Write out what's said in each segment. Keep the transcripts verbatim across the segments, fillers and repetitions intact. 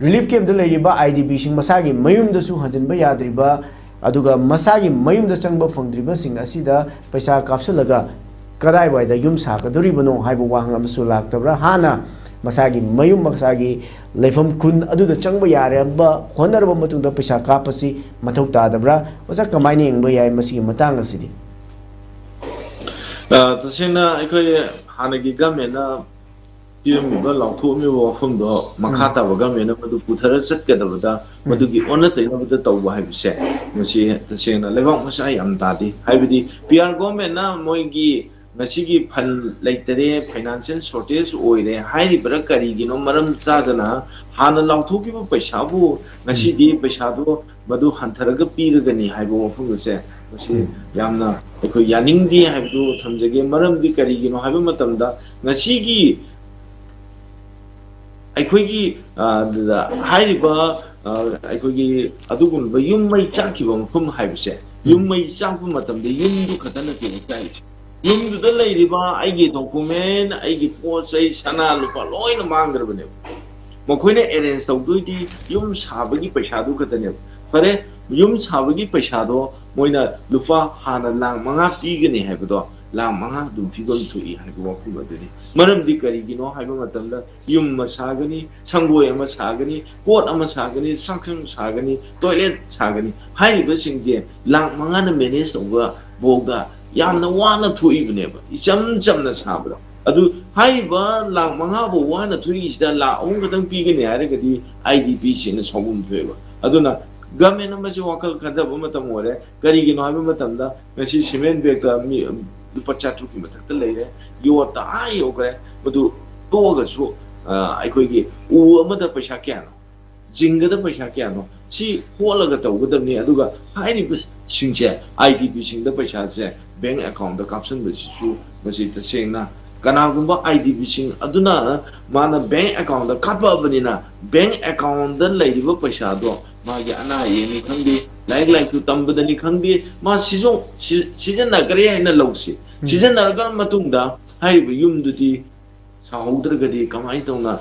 Relief ꯀꯦꯝꯞꯇ ꯂꯩꯔꯤꯕ I D ꯄꯤꯁꯤꯡ ꯃꯁꯥꯒꯤ ꯃꯌꯨꯝꯗꯁꯨ ꯍꯟꯖꯤꯟꯕ ꯌꯥꯗ꯭ꯔꯤꯕ, ꯑꯗꯨꯒ ꯃꯁꯥꯒꯤ ꯃꯌꯨꯝꯗ ꯆꯪꯕ ꯐꯪꯗ꯭ꯔꯤꯕꯁꯤꯡ ꯑꯁꯤꯗ ꯄꯩꯁꯥ ꯀꯥꯞꯁꯤꯜꯂꯒ ꯀꯗꯥꯏꯋꯥꯏꯗ ꯌꯨꯝ ꯁꯥꯒꯗꯧꯔꯤꯕꯅꯣ ꯍꯥꯏꯕ ꯋꯥꯍꯪ ꯑꯃꯁꯨ ꯂꯥꯛꯇꯕ꯭ꯔꯥ? ꯍꯥꯟꯅ ꯃꯁꯥꯒꯤ ꯃꯌꯨꯝ, ꯃꯁꯥꯒꯤ ꯂꯩꯐꯝ ꯈꯨꯟ ꯑꯗꯨꯗ ꯆꯪꯕ ꯌꯥꯔꯕ, ꯍꯣꯠꯅꯔꯕ ꯃꯇꯨꯡꯗ ꯄꯩꯁꯥ ꯀꯥꯞꯄꯁꯤ ꯃꯊꯧ ꯇꯥꯗꯕ꯭ꯔꯥ? ꯑꯣꯖꯥ, ꯀꯃꯥꯏꯅ ꯌꯦꯡꯕ ꯌꯥꯏ ꯃꯁꯤꯒꯤ ꯃꯇꯥꯡ ꯑꯁꯤꯗꯤ? ꯑ, ꯇꯁꯦꯡꯅ ꯑꯩꯈꯣꯏ ꯍꯥꯟꯅꯒꯤ ꯒꯃꯦꯟꯅ ꯄꯤꯔꯝꯃꯤꯕ, ꯂꯥꯎꯊꯣꯛꯑꯝꯃꯤꯕ ꯋꯥꯐꯝꯗꯣ ꯃꯈꯥ ꯎꯝ꯫ ꯇꯥꯕ ꯒꯃꯦꯟꯅ ꯃꯗꯨ ꯄꯨꯊꯔ ꯆꯠꯀꯗꯕꯗ ꯎꯝ꯫ ꯃꯗꯨꯒꯤ ꯑꯣꯟꯅ ꯇꯩꯅꯕꯗ ꯇꯧꯕ ꯍꯥꯏꯕꯁꯦ, ꯃꯁꯤ ꯇꯁꯦꯡꯅ ꯂꯩꯕꯥꯛ ꯃꯆꯥ ꯌꯥꯝ ꯇꯥꯗꯦ꯫ ꯍꯥꯏꯕꯗꯤ ꯄꯤ ꯑꯥꯔ ꯒꯣꯔꯃꯦꯟꯅ ꯃꯣꯏꯒꯤ ꯉꯁꯤꯒꯤ ꯐꯟ ꯂꯩꯇꯔꯦ, ꯐꯥꯏꯅꯥꯟꯁꯤꯌꯦꯜ ꯁꯣꯔꯇꯦꯖ ꯑꯣꯏꯔꯦ ꯍꯥꯏꯔꯤꯕ꯭ꯔꯥ ꯀꯔꯤꯒꯤꯅꯣ ꯃꯔꯝ ꯆꯥꯗꯅ ꯍꯥꯟꯅ ꯂꯥꯎꯊꯣꯛꯈꯤꯕ ꯄꯩꯁꯥꯕꯨ ꯉꯁꯤꯗꯤ ꯄꯩꯁꯥꯗꯣ ꯃꯗꯨ ꯍꯟꯊꯔꯒ ꯄꯤꯔꯒꯅꯤ ꯍꯥꯏꯕ ꯋꯥꯐꯝ ꯑꯁꯦ ꯃꯁꯤ ꯎꯝ꯫ ꯌꯥꯝꯅ ꯑꯩꯈꯣꯏ ꯌꯥꯅꯤꯡꯗꯦ ꯍꯥꯏꯕꯗꯨ ꯊꯝꯖꯒꯦ꯫ ꯃꯔꯝꯗꯤ ꯀꯔꯤꯒꯤꯅꯣ ꯍꯥꯏꯕ ꯃꯇꯝꯗ ꯉꯁꯤꯒꯤ ꯑꯩꯈꯣꯏꯒꯤ, ꯑ, ꯍꯥꯏꯔꯤꯕ, ꯑ, ꯑꯩꯈꯣꯏꯒꯤ ꯑꯗꯨꯒꯨꯝꯂꯕ ꯌꯨꯝ ꯃꯩ ꯆꯥꯛꯈꯤꯕ ꯃꯐꯝ ꯍꯥꯏꯕꯁꯦ, ꯌꯨꯝ ꯃꯩ ꯆꯥꯛꯄ ꯃꯇꯝꯗ ꯌꯨꯝꯗꯨ ꯈꯛꯇ ꯅꯠꯇꯦꯕ ꯆꯥꯛꯏꯁꯦ꯫ ꯌꯨꯝꯗꯨꯗ ꯂꯩꯔꯤꯕ ꯑꯩꯒꯤ ꯗꯣꯀꯨꯃꯦꯟ, ꯑꯩꯒꯤ ꯄꯣꯠ ꯆꯩ, ꯁꯅꯥ ꯂꯨꯄꯥ ꯂꯣꯏꯅ ꯃꯥꯡꯈ꯭ꯔꯕꯅꯦꯕ꯫ ꯃꯈꯣꯏꯅ ꯑꯦꯔꯦꯟꯖ ꯇꯧꯗꯣꯏꯗꯤ ꯌꯨꯝ ꯁꯥꯕꯒꯤ ꯄꯩꯁꯥꯗꯨ ꯈꯛꯇꯅꯦꯕ꯫ ꯐꯔꯦ, ꯌꯨꯝ ꯁꯥꯕꯒꯤ ꯄꯩꯁꯥꯗꯣ ꯃꯣꯏꯅ ꯂꯨꯄꯥ ꯍꯥꯟꯅ ꯂꯥꯈ ꯃꯉꯥ ꯄꯤꯒꯅꯤ ꯍꯥꯏꯕꯗꯣ, ꯂꯥꯈ ꯃꯉꯥ ꯑꯗꯨꯝ ꯄꯤꯐꯝ ꯊꯣꯛꯏ ꯍꯥꯏꯕ ꯋꯥꯐꯝ ꯑꯗꯨꯅꯤ꯫ ꯃꯔꯝꯗꯤ ꯀꯔꯤꯒꯤꯅꯣ ꯍꯥꯏꯕ ꯃꯇꯝꯗ, ꯌꯨꯝ ꯑꯃ ꯁꯥꯒꯅꯤ, ꯁꯪꯒꯣꯏ ꯑꯃ ꯁꯥꯒꯅꯤ, ꯀꯣꯔꯠ ꯑꯃ ꯁꯥꯒꯅꯤ, ꯆꯥꯛꯁꯪ ꯁꯥꯒꯅꯤ, ꯇꯣꯏꯂꯦꯠ ꯁꯥꯒꯅꯤ, ꯍꯥꯏꯔꯤꯕꯁꯤꯡꯁꯦ ꯂꯥꯈ ꯃꯉꯥꯅ ꯃꯦꯅꯦꯖ ꯇꯧꯕ ꯐꯥꯎꯗ ꯌꯥꯝꯅ ꯋꯥꯅ ꯊꯣꯛꯏꯕꯅꯦꯕ, ꯏꯆꯝ ꯆꯝꯅ ꯁꯥꯕꯗ꯫ ꯑꯗꯨ ꯍꯥꯏꯔꯤꯕ ꯂꯥꯈ ꯃꯉꯥ ꯐꯥꯎ ꯋꯥꯅ ꯊꯣꯛꯏꯁꯤꯗ ꯂꯥꯈ ꯑꯍꯨꯝ ꯈꯛꯇꯪ ꯄꯤꯒꯅꯤ ꯍꯥꯏꯔꯒꯗꯤ ꯑꯥꯏ ꯗꯤ ꯄꯤꯁꯤꯡꯅ ꯁꯥꯎꯐꯝ ꯊꯣꯛꯑꯦꯕ꯫ ꯑꯗꯨꯅ ꯒꯃꯦꯟ ꯑꯃꯁꯦ ꯋꯥꯈꯜ ꯈꯟꯊꯕ ꯃꯇꯝ ꯑꯣꯏꯔꯦ꯫ ꯀꯔꯤꯒꯤꯅꯣ ꯍꯥꯏꯕ ꯃꯇꯝꯗ ꯉꯁꯤ ꯁꯤꯃꯦꯟ ꯕꯦꯒꯇ ꯃꯤ ꯂꯨꯄꯥ ꯆꯥꯇ꯭ꯔꯨꯛꯀꯤ ꯃꯊꯛꯇ ꯂꯩꯔꯦ, ꯌꯣꯠꯇ ꯑꯥ ꯌꯧꯈ꯭ꯔꯦ꯫ ꯃꯗꯨ ꯇꯣꯛꯑꯒꯁꯨ, ꯑ, ꯑꯩꯈꯣꯏꯒꯤ ꯎ ꯑꯃꯗ ꯄꯩꯁꯥ ꯀꯌꯥꯅꯣ? ꯖꯤꯡꯒꯗ ꯄꯩꯁꯥ ꯀꯌꯥꯅꯣ? ꯁꯤ ꯍꯣꯠꯂꯒ ꯇꯧꯒꯗꯕꯅꯤ꯫ ꯑꯗꯨꯒ ꯍꯥꯏꯔꯤꯕꯁꯤꯡꯁꯦ, ꯑꯥꯏ ꯗꯤ ꯄꯤꯁꯤꯡꯗ ꯄꯩꯁꯥꯁꯦ ꯕꯦꯡ ꯑꯦꯀꯥꯎꯟꯗ ꯀꯥꯞꯁꯤꯟꯕꯁꯤꯁꯨ ꯃꯁꯤ ꯇꯁꯦꯡꯅ ꯀꯅꯥꯒꯨꯝꯕ ꯑꯥꯏ ꯗꯤ ꯄꯤꯁꯤꯡ ꯑꯗꯨꯅ ꯃꯥꯅ ꯕꯦꯡ ꯑꯦꯀꯥꯎꯟꯗ ꯀꯥꯞꯄꯛꯑꯕꯅꯤꯅ, ꯕꯦꯡ ꯑꯦꯀꯥꯎꯟꯗ ꯂꯩꯔꯤꯕ ꯄꯩꯁꯥꯗꯣ ꯃꯥꯒꯤ ꯑꯅꯥ ꯑꯌꯦꯛꯅꯤ ꯈꯪꯗꯦ, ꯂꯥꯏꯔꯤꯛ ꯂꯥꯏꯁꯨ ꯇꯝꯕꯗꯅꯤ ꯈꯪꯗꯦ, ꯃꯥ ꯁꯤꯖꯣ-, ꯁꯤ-, ꯁꯤꯖꯤꯟꯅꯈ꯭ꯔꯦ ꯍꯥꯏꯅ ꯂꯧꯁꯤ꯫ ꯎꯝ꯫ ꯁꯤꯖꯤꯟꯅꯔꯕ ꯃꯇꯨꯡꯗ ꯍꯥꯏꯔꯤꯕ ꯌꯨꯝꯗꯨꯗꯤ ꯁꯥꯍꯧꯗ꯭ꯔꯒꯗꯤ ꯀꯃꯥꯏꯅ ꯇꯧꯅ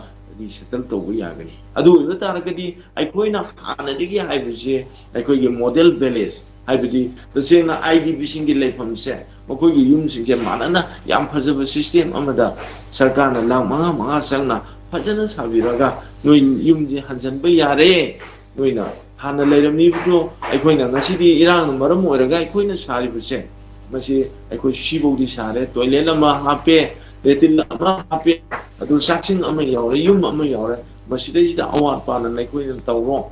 ꯁꯦꯇꯜ ꯇꯧꯕ ꯌꯥꯒꯅꯤ꯫ ꯑꯗꯨ ꯑꯣꯏꯕ ꯇꯥꯔꯒꯗꯤ ꯑꯩꯈꯣꯏꯅ ꯍꯥꯟꯅꯗꯒꯤ ꯍꯥꯏꯕꯁꯦ, ꯑꯩꯈꯣꯏꯒꯤ ꯃꯣꯗꯦꯜ ꯚꯤꯂꯦꯖ, ꯍꯥꯏꯕꯗꯤ ꯇꯁꯦꯡꯅ ꯑꯥꯏ ꯗꯤ ꯄꯤꯁꯤꯡꯒꯤ ꯂꯩꯐꯝꯁꯦ, ꯃꯈꯣꯏꯒꯤ ꯌꯨꯝꯁꯤꯡꯁꯦ ꯃꯥꯟꯅꯅ ꯌꯥꯝ ꯐꯖꯕ ꯁꯤꯁꯇꯦꯝ ꯑꯃꯗ ꯁꯔꯀꯥꯔꯅ ꯂꯥꯛ ꯃꯉꯥ ꯃꯉꯥ ꯆꯪꯅ ꯐꯖꯅ ꯁꯥꯕꯤꯔꯒ ꯅꯣꯏ ꯌꯨꯝꯁꯦ ꯍꯟꯖꯟꯕ ꯌꯥꯔꯦ, ꯅꯣꯏꯅ ꯍꯥꯟꯅ ꯂꯩꯔꯝꯃꯤꯕꯗꯣ ꯑꯩꯈꯣꯏꯅ ꯉꯁꯤꯗꯤ ꯏꯔꯥꯡꯅ ꯃꯔꯝ ꯑꯣꯏꯔꯒ ꯑꯩꯈꯣꯏꯅ ꯁꯥꯔꯤꯕꯁꯦ, ꯃꯁꯤ ꯑꯩꯈꯣꯏ ꯁꯤꯐꯧꯗꯤ ꯁꯥꯔꯦ, ꯇꯣꯏꯂꯦꯠ ꯑꯃ ꯍꯥꯞꯄꯦ, ꯂꯦꯇ꯭ꯔꯤꯟ ꯑꯃ ꯍꯥꯞꯄꯦ, ꯑꯗꯨ ꯆꯥꯛꯁꯪ ꯑꯃ ꯌꯥꯎꯔꯦ, ꯌꯨꯝ ꯑꯃ ꯌꯥꯎꯔꯦ, ꯃꯁꯤꯗꯩꯁꯤꯗ ꯑꯋꯥꯠ ꯑꯄꯥꯅ ꯅꯈꯣꯏꯅ ꯇꯧꯔꯣ,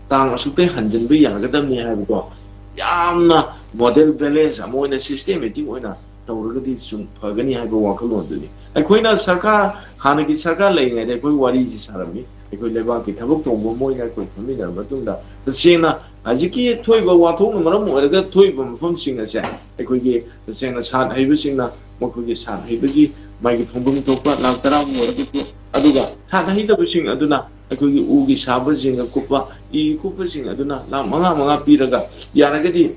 ꯇꯥꯡ ꯑꯁꯨꯛꯇꯩ ꯍꯟꯖꯤꯟꯕ ꯌꯥꯒꯗꯕꯅꯤ ꯍꯥꯏꯕꯗꯣ ꯌꯥꯝꯅ ꯃꯣꯗꯦꯜ ꯚꯤꯂꯦꯖ ꯑꯃ ꯑꯣꯏꯅ ꯁꯤꯁꯇꯦꯃꯦꯇꯤꯛ ꯑꯣꯏꯅ ꯇꯧꯔꯒꯗꯤ ꯁꯨꯝ ꯐꯒꯅꯤ ꯍꯥꯏꯕ ꯋꯥꯈꯜꯂꯣꯟꯗꯨꯅꯤ꯫ ꯑꯩꯈꯣꯏꯅ ꯁꯔꯀꯥꯔ, ꯍꯥꯟꯅꯒꯤ ꯁꯔꯀꯥꯔ ꯂꯩꯔꯤꯉꯩꯗ ꯑꯩꯈꯣꯏ ꯋꯥꯔꯤꯁꯤ ꯁꯥꯔꯝꯃꯤ꯫ ꯑꯩꯈꯣꯏ ꯂꯩꯕꯥꯛꯀꯤ ꯊꯕꯛ ꯇꯧꯕ ꯑꯃ ꯑꯣꯏꯅ ꯑꯩꯈꯣꯏ ꯐꯝꯃꯤꯟꯅꯔꯕ ꯃꯇꯨꯡꯗ, ꯇꯁꯦꯡꯅ ꯍꯧꯖꯤꯛꯀꯤ ꯊꯣꯛꯏꯕ ꯋꯥꯊꯣꯛꯅ ꯃꯔꯝ ꯑꯣꯏꯔꯒ ꯊꯣꯛꯏꯕ ꯃꯐꯝꯁꯤꯡ ꯑꯁꯦ ꯑꯩꯈꯣꯏꯒꯤ ꯇꯁꯦꯡꯅ ꯁꯥꯠ ꯍꯩꯕꯁꯤꯡꯅ ꯃꯈꯣꯏꯒꯤ ꯁꯥꯠ ꯍꯩꯕꯒꯤ ꯃꯥꯒꯤ ꯐꯪꯐꯝ ꯊꯣꯛꯄ ꯂꯥꯛ ꯇꯔꯥ ꯑꯣꯏꯔꯒꯁꯨ, ꯑꯗꯨꯒ ꯁꯥꯠ ꯍꯩꯇꯕꯁꯤꯡ ꯑꯗꯨꯅ ꯑꯩꯈꯣꯏꯒꯤ ꯎꯒꯤ ꯁꯥꯕ, ꯖꯤꯡꯒ ꯀꯨꯞꯄ, ꯏꯒꯤ ꯀꯨꯞꯄꯁꯤꯡ ꯑꯗꯨꯅ ꯂꯥꯛ ꯃꯉꯥ ꯃꯉꯥ ꯄꯤꯔꯒ ꯌꯥꯔꯒꯗꯤ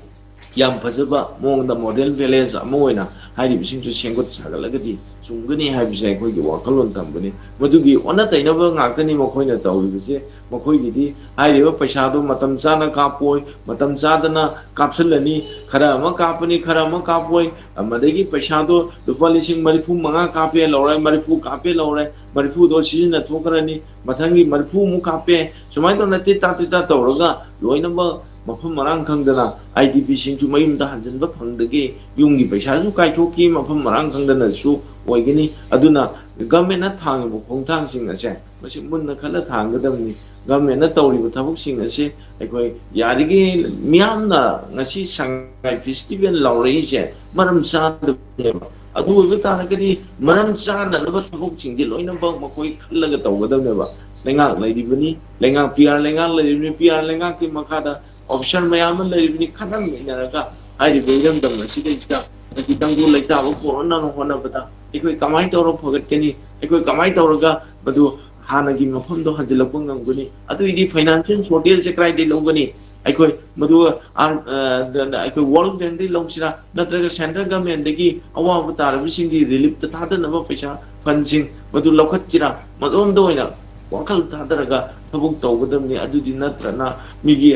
ꯌꯥꯝ ꯐꯖꯕ ꯃꯑꯣꯡꯗ ꯃꯣꯗꯦꯜ ꯚꯤꯂꯦꯖ ꯑꯃ ꯑꯣꯏꯅ ꯍꯥꯏꯔꯤꯕꯁꯤꯡꯁꯨ ꯁꯦꯝꯒꯠ ꯁꯥꯒꯠꯂꯒꯗꯤ ꯆꯨꯝꯒꯅꯤ ꯍꯥꯏꯕꯁꯦ ꯑꯩꯈꯣꯏꯒꯤ ꯋꯥꯈꯜꯂꯣꯟ ꯊꯝꯕꯅꯤ꯫ ꯃꯗꯨꯒꯤ ꯑꯣꯟꯅ ꯇꯩꯅꯕ ꯉꯥꯛꯇꯅꯤ ꯃꯈꯣꯏꯅ ꯇꯧꯔꯤꯕꯁꯦ꯫ ꯃꯈꯣꯏꯒꯤꯗꯤ ꯍꯥꯏꯔꯤꯕ ꯄꯩꯁꯥꯗꯣ ꯃꯇꯝ ꯆꯥꯅ ꯀꯥꯞꯄꯣꯏ, ꯃꯇꯝ ꯆꯥꯗꯅ ꯀꯥꯞꯁꯤꯜꯂꯅꯤ, ꯈꯔ ꯑꯃ ꯀꯥꯞꯄꯅꯤ, ꯈꯔ ꯑꯃ ꯀꯥꯞꯄꯣꯏ, ꯑꯃꯗꯒꯤ ꯄꯩꯁꯥꯗꯣ ꯂꯨꯄꯥ ꯂꯤꯁꯤꯡ ꯃꯔꯤꯐꯨ ꯃꯉꯥ ꯀꯥꯞꯄꯦ ꯂꯧꯔꯦ, ꯃꯔꯤꯐꯨ ꯀꯥꯞꯄꯦ ꯂꯧꯔꯦ, ꯃꯔꯤꯐꯨꯗꯣ ꯁꯤꯖꯤꯟꯅ ꯊꯣꯛꯈ꯭ꯔꯅꯤ, ꯃꯊꯪꯒꯤ ꯃꯔꯤꯐꯨꯃꯨꯛ ꯀꯥꯞꯄꯦ, ꯁꯨꯃꯥꯏꯅ ꯇꯧꯅ ꯇꯤꯠ ꯇꯥꯠ ꯇꯤꯠ ꯇꯥꯠ ꯇꯧꯔꯒ ꯂꯣꯏꯅꯃꯛ ꯃꯐꯝ ꯃꯔꯥꯡ ꯈꯪꯗꯅ ꯑꯥꯏ ꯗꯤ ꯄꯤꯁꯤꯡꯁꯨ ꯃꯌꯨꯝꯗ ꯍꯟꯖꯤꯟꯕ ꯐꯪꯗꯒꯦ, ꯌꯨꯝꯒꯤ ꯄꯩꯁꯥꯁꯨ ꯀꯥꯏꯊꯣꯛꯈꯤ, ꯃꯐꯝ ꯃꯔꯥꯡ ꯈꯪꯗꯅꯁꯨ ꯑꯣꯏꯒꯅꯤ꯫ ꯑꯗꯨꯅ ꯒꯃꯦꯟꯅ ꯊꯥꯡꯉꯤꯕ ꯈꯣꯡꯊꯥꯡꯁꯤꯡ ꯑꯁꯦ ꯃꯁꯤ ꯃꯨꯟꯅ ꯈꯜꯂ ꯊꯥꯡꯒꯗꯕꯅꯤ꯫ ꯒꯃꯦꯟꯅ ꯇꯧꯔꯤꯕ ꯊꯕꯛꯁꯤꯡ ꯑꯁꯤ ꯑꯩꯈꯣꯏ ꯌꯥꯔꯤꯈꯩ ꯃꯤꯌꯥꯝꯅ ꯉꯁꯤ ꯁꯉꯥꯏ ꯐꯦꯁꯇꯤꯚꯦꯜ ꯂꯥꯎꯔꯛꯏꯁꯦ ꯃꯔꯝ ꯆꯥꯗꯕꯅꯦꯕ꯫ ꯑꯗꯨ ꯑꯣꯏꯕ ꯇꯥꯔꯒꯗꯤ ꯃꯔꯝ ꯆꯥꯅꯅꯕ ꯊꯕꯛꯁꯤꯡꯗꯤ ꯂꯣꯏꯅꯃꯛ ꯃꯈꯣꯏ ꯈꯜꯂꯒ ꯇꯧꯒꯗꯕꯅꯦꯕ꯫ ꯂꯩꯉꯥꯛ ꯂꯩꯔꯤꯕꯅꯤ, ꯂꯩꯉꯥꯛ, ꯄꯤ ꯑꯥꯔ ꯂꯩꯉꯥꯛ ꯂꯩꯔꯤꯕꯅꯤ, ꯄꯤ ꯑꯥꯔ ꯂꯩꯉꯥꯛꯀꯤ ꯃꯈꯥꯗ ꯑꯣꯐꯤꯁꯔ ꯃꯌꯥꯝ ꯑꯃ ꯂꯩꯔꯤꯕꯅꯤ, ꯈꯟꯅ ꯅꯩꯅꯔꯒ ꯍꯥꯏꯔꯤꯕ ꯏꯔꯝꯗꯝ ꯑꯁꯤꯗꯩꯁꯤꯗ ꯍꯥꯏꯗꯤ ꯇꯪꯗꯨ ꯂꯩꯇꯥꯕ ꯄꯨꯔꯛꯅꯕ ꯍꯣꯠꯅꯕꯗ ꯑꯩꯈꯣꯏ ꯀꯃꯥꯏꯅ ꯇꯧꯔꯒ ꯐꯒꯠꯀꯅꯤ? ꯑꯩꯈꯣꯏ ꯀꯃꯥꯏꯅ ꯇꯧꯔꯒ ꯃꯗꯨ ꯍꯥꯟꯅꯒꯤ ꯃꯐꯝꯗꯣ ꯍꯟꯖꯤꯜꯂꯛꯄ ꯉꯝꯒꯅꯤ? ꯑꯗꯨꯏꯗꯤ ꯐꯥꯏꯅꯥꯟꯁꯤꯌꯦꯜ ꯁꯣꯔꯇꯦꯖꯁꯦ ꯀꯗꯥꯏꯗꯒꯤ ꯂꯧꯒꯅꯤ? ꯑꯩꯈꯣꯏ ꯃꯗꯨ ꯑꯥꯔ-, ꯑ, ꯑꯩꯈꯣꯏ ꯋꯥꯔꯜ ꯕꯦꯡꯗꯒꯤ ꯂꯧꯁꯤꯔꯥ, ꯅꯠꯇ꯭ꯔꯒ ꯁꯦꯟꯇ꯭ꯔꯦꯜ ꯒꯚꯔꯟꯃꯦꯟꯗꯒꯤ ꯑꯋꯥꯕ ꯇꯥꯔꯕꯁꯤꯡꯒꯤ ꯔꯤꯂꯤꯞꯇ ꯊꯥꯗꯅꯕ ꯄꯩꯁꯥ ꯐꯟꯁꯤꯡ ꯃꯗꯨ ꯂꯧꯈꯠꯁꯤꯔꯥ, ꯃꯗꯣꯝꯗ ꯑꯣꯏꯅ ꯋꯥꯈꯜ ꯊꯥꯗꯔꯒ ꯊꯕꯛ ꯇꯧꯒꯗꯕꯅꯤ꯫ ꯑꯗꯨꯗꯤ ꯅꯠꯇ꯭ꯔꯅ ꯃꯤꯒꯤ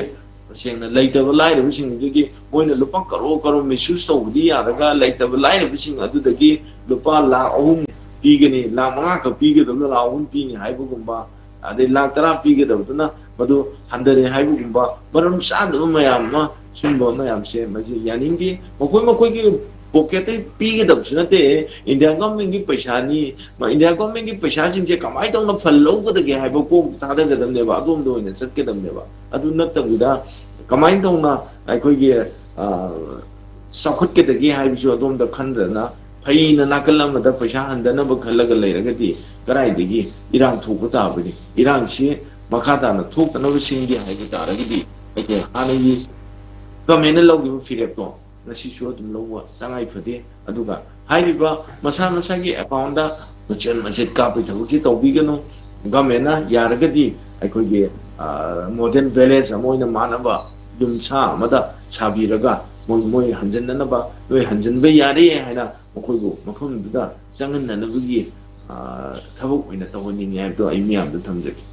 ꯇꯁꯦꯡꯅ ꯂꯩꯇꯕ ꯂꯥꯏꯔꯕꯁꯤꯡꯗꯨꯒꯤ ꯃꯣꯏꯅ ꯂꯨꯄꯥ ꯀꯔꯣꯔ ꯀꯔꯣꯔ ꯃꯤꯁꯌꯨꯁ ꯇꯧꯕꯗꯤ ꯌꯥꯔꯒ, ꯂꯩꯇꯕ ꯂꯥꯏꯔꯕꯁꯤꯡ ꯑꯗꯨꯗꯒꯤ ꯂꯨꯄꯥ ꯂꯥꯈ ꯑꯍꯨꯝ ꯄꯤꯒꯅꯤ, ꯂꯥꯈ ꯃꯉꯥ ꯈꯛ ꯄꯤꯒꯗꯕꯗ ꯂꯥꯈ ꯑꯍꯨꯝ ꯄꯤꯅꯤ ꯍꯥꯏꯕꯒꯨꯝꯕ, ꯑꯗꯩ ꯂꯥꯈ ꯇꯔꯥ ꯄꯤꯒꯗꯕꯗꯨꯅ ꯃꯗꯨ ꯍꯟꯊꯔꯦ ꯍꯥꯏꯕꯒꯨꯝꯕ ꯃꯔꯝ ꯆꯥꯗꯕ ꯃꯌꯥꯝ ꯑꯃ, ꯁꯨꯝꯕ ꯃꯌꯥꯝꯁꯦ ꯃꯁꯤ ꯌꯥꯅꯤꯡꯗꯦ꯫ ꯃꯈꯣꯏ ꯃꯈꯣꯏꯒꯤ ꯄꯣꯀꯦꯠꯇꯩ ꯄꯤꯒꯗꯕꯁꯨ ꯅꯠꯇꯦ, ꯏꯟꯗꯤꯌꯥ ꯒꯚꯔꯟꯃꯦꯟꯒꯤ ꯄꯩꯁꯥꯅꯤ꯫ ꯃ-, ꯏꯟꯗꯤꯌꯥ ꯒꯚꯔꯟꯃꯦꯟꯒꯤ ꯄꯩꯁꯥꯁꯤꯡꯁꯦ ꯀꯃꯥꯏꯅ ꯇꯧꯅ ꯐꯟ ꯂꯧꯒꯗꯒꯦ ꯍꯥꯏꯕ ꯀꯣꯛ ꯊꯥꯗꯒꯗꯕꯅꯦꯕ, ꯑꯗꯣꯝꯗ ꯑꯣꯏꯅ ꯆꯠꯀꯗꯕꯅꯦꯕ꯫ ꯑꯗꯨ ꯅꯠꯇꯕꯤꯗ ꯀꯃꯥꯏꯅ ꯇꯧꯅ ꯑꯩꯈꯣꯏꯒꯤ, ꯑ, ꯆꯥꯎꯈꯠꯀꯗꯒꯦ ꯍꯥꯏꯕꯁꯨ ꯑꯗꯣꯝꯗ ꯈꯟꯗꯅ, ꯐꯩꯅ ꯅꯥꯀꯜ ꯑꯃꯗ ꯄꯩꯁꯥ ꯍꯟꯗꯅꯕ ꯈꯜꯂꯒ ꯂꯩꯔꯒꯗꯤ ꯀꯗꯥꯏꯗꯒꯤ ꯏꯔꯥꯡ ꯊꯣꯛꯄ ꯇꯥꯕꯅꯤ? ꯏꯔꯥꯡꯁꯤ ꯃꯈꯥ ꯇꯥꯅ ꯊꯣꯛꯇꯅꯕ ꯁꯤꯟꯒꯦ ꯍꯥꯏꯕ ꯇꯥꯔꯒꯗꯤ ꯑꯩꯈꯣꯏ ꯍꯥꯟꯅꯒꯤ ꯒꯃꯦꯟꯅ ꯂꯧꯈꯤꯕ ꯐꯤꯔꯦꯞꯇꯣ ꯉꯁꯤꯁꯨ ꯑꯗꯨꯝ ꯂꯧꯕ ꯇꯉꯥꯏ ꯐꯗꯦ꯫ ꯑꯗꯨꯒ ꯍꯥꯏꯔꯤꯕ ꯃꯁꯥ ꯃꯁꯥꯒꯤ ꯑꯦꯀꯥꯎꯟꯗ ꯃꯆꯦꯠ ꯃꯆꯦꯠ ꯀꯥꯞꯄꯩ ꯊꯕꯛꯁꯤ ꯇꯧꯕꯤꯒꯅꯨ꯫ ꯒꯃꯦꯟꯅ ꯌꯥꯔꯒꯗꯤ ꯑꯩꯈꯣꯏꯒꯤ, ꯑ, ꯃꯣꯗꯦꯜ ꯚꯤꯂꯦꯖ ꯑꯃ ꯑꯣꯏꯅ ꯃꯥꯟꯅꯕ ꯌꯨꯝꯁꯥ ꯑꯃꯗ ꯁꯥꯕꯤꯔꯒ ꯃꯣꯏ, ꯃꯣꯏ ꯍꯟꯖꯤꯟꯅꯅꯕ, ꯅꯣꯏ ꯍꯟꯖꯤꯟꯕ ꯌꯥꯔꯦ ꯍꯥꯏꯅ ꯃꯈꯣꯏꯕꯨ ꯃꯐꯝꯗꯨꯗ ꯆꯪꯍꯟꯅꯅꯕꯒꯤ, ꯑ, ꯊꯕꯛ ꯑꯣꯏꯅ ꯇꯧꯍꯟꯅꯤꯡꯉꯤ ꯍꯥꯏꯕꯗꯣ ꯑꯩ ꯃꯤꯌꯥꯝꯗ ꯊꯝꯖꯒꯦ꯫